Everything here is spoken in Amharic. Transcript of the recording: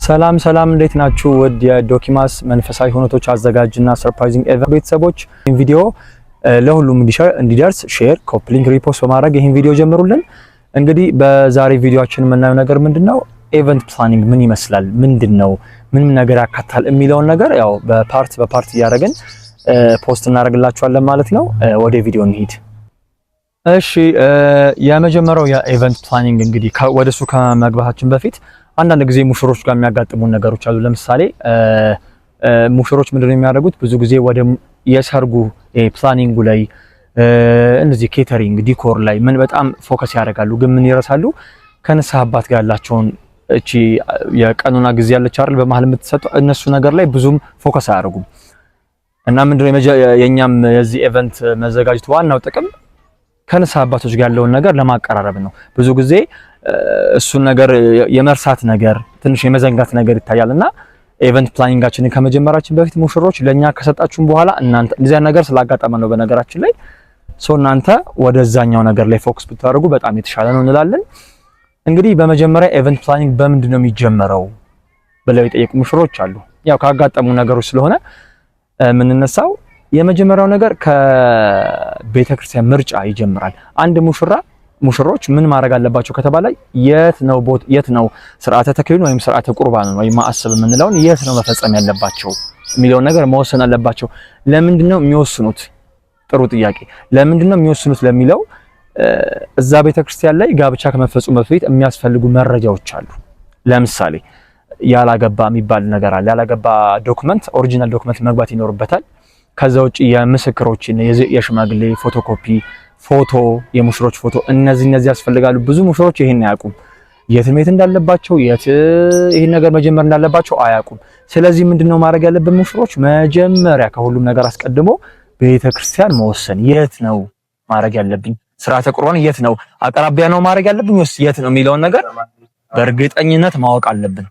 ሰላም ሰላም፣ እንዴት ናችሁ? ውድ የዶኪማስ መንፈሳዊ ሁነቶች አዘጋጅና surprising event ቤተሰቦች፣ ይህን ቪዲዮ ለሁሉም እንዲደርስ share፣ copy link፣ repost በማድረግ ይህን ቪዲዮ ጀምሩልን። እንግዲህ በዛሬ ቪዲዮአችን የምናየው ነገር ምንድነው? Event planning ምን ይመስላል፣ ምንድን ነው፣ ምን ምን ነገር ያካትታል የሚለውን ነገር ያው በ part በ part እያደረግን post እናደርግላችኋለን ማለት ነው። ወደ ቪዲዮ እንሂድ። እሺ፣ የመጀመሪያው የ event planning እንግዲህ ወደሱ ከመግባታችን በፊት አንዳንድ ጊዜ ሙሽሮች ጋር የሚያጋጥሙን ነገሮች አሉ። ለምሳሌ ሙሽሮች ምንድነው የሚያደርጉት? ብዙ ጊዜ ወደ የሰርጉ planning ኡ ላይ እነዚህ catering፣ decor ላይ ምን በጣም focus ያደርጋሉ። ግን ምን ይረሳሉ? ከንስሐ አባት ጋር ያላቸውን እቺ የቀኖና ጊዜ ያለች አይደል በመሀል የምትሰጠው፣ እነሱ ነገር ላይ ብዙም focus አያደርጉም። እና ምንድነው የኛም የዚህ event መዘጋጀት ዋናው ጥቅም ከንስሐ አባቶች ጋር ያለውን ነገር ለማቀራረብ ነው። ብዙ ጊዜ እሱን ነገር የመርሳት ነገር፣ ትንሽ የመዘንጋት ነገር ይታያል። እና event planning ኣችንን ከመጀመራችን በፊት ሙሽሮች ለኛ ከሰጣችሁን በኋላ እናንተ እንደዚያ ነገር ስላጋጠመ ነው በነገራችን ላይ፣ so እናንተ ወደዛኛው ነገር ላይ focus ብታደርጉ በጣም የተሻለ ነው እንላለን። እንግዲህ በመጀመሪያ event planning በምንድን ነው የሚጀመረው ብለው የጠየቁ ሙሽሮች አሉ። ያው ካጋጠሙ ነገሮች ስለሆነ የምንነሳው፣ የመጀመሪያው ነገር ከቤተ ክርስቲያን ምርጫ ይጀምራል። አንድ ሙሽራ ሙሽሮች ምን ማድረግ አለባቸው ከተባለ የት ነው ስርዓተ ተክሊሉን ወይም ስርዓተ ቁርባኑን ወይም ማዕሰብ የምንለውን የት ነው መፈጸም ያለባቸው የሚለውን ነገር መወሰን አለባቸው። ለምንድን ነው የሚወስኑት? ጥሩ ጥያቄ። ለምንድን ነው የሚወስኑት ለሚለው እዛ ቤተክርስቲያን ላይ ጋብቻ ከመፈጸሙ በፊት የሚያስፈልጉ መረጃዎች አሉ። ለምሳሌ ያላገባ የሚባል ነገር አለ። ያላገባ document፣ original document መግባት ይኖርበታል። ከዛ ውጭ የምስክሮችን፣ የሽማግሌ ፎቶኮፒ፣ ፎቶ፣ የሙሽሮች ፎቶ፣ እነዚህ እነዚህ ያስፈልጋሉ። ብዙ ሙሽሮች ይሄን አያውቁም። የት መሄድ እንዳለባቸው፣ የት ይሄን ነገር መጀመር እንዳለባቸው አያውቁም። ስለዚህ ምንድነው ማድረግ ያለብን? ሙሽሮች መጀመሪያ ከሁሉም ነገር አስቀድሞ ቤተክርስቲያን መወሰን፣ የት ነው ማድረግ ያለብኝ፣ ስርዓተ ቁርባን የት ነው፣ አቅራቢያ ነው ማድረግ ያለብኝ ወይስ የት ነው የሚለውን ነገር በእርግጠኝነት ማወቅ አለብን።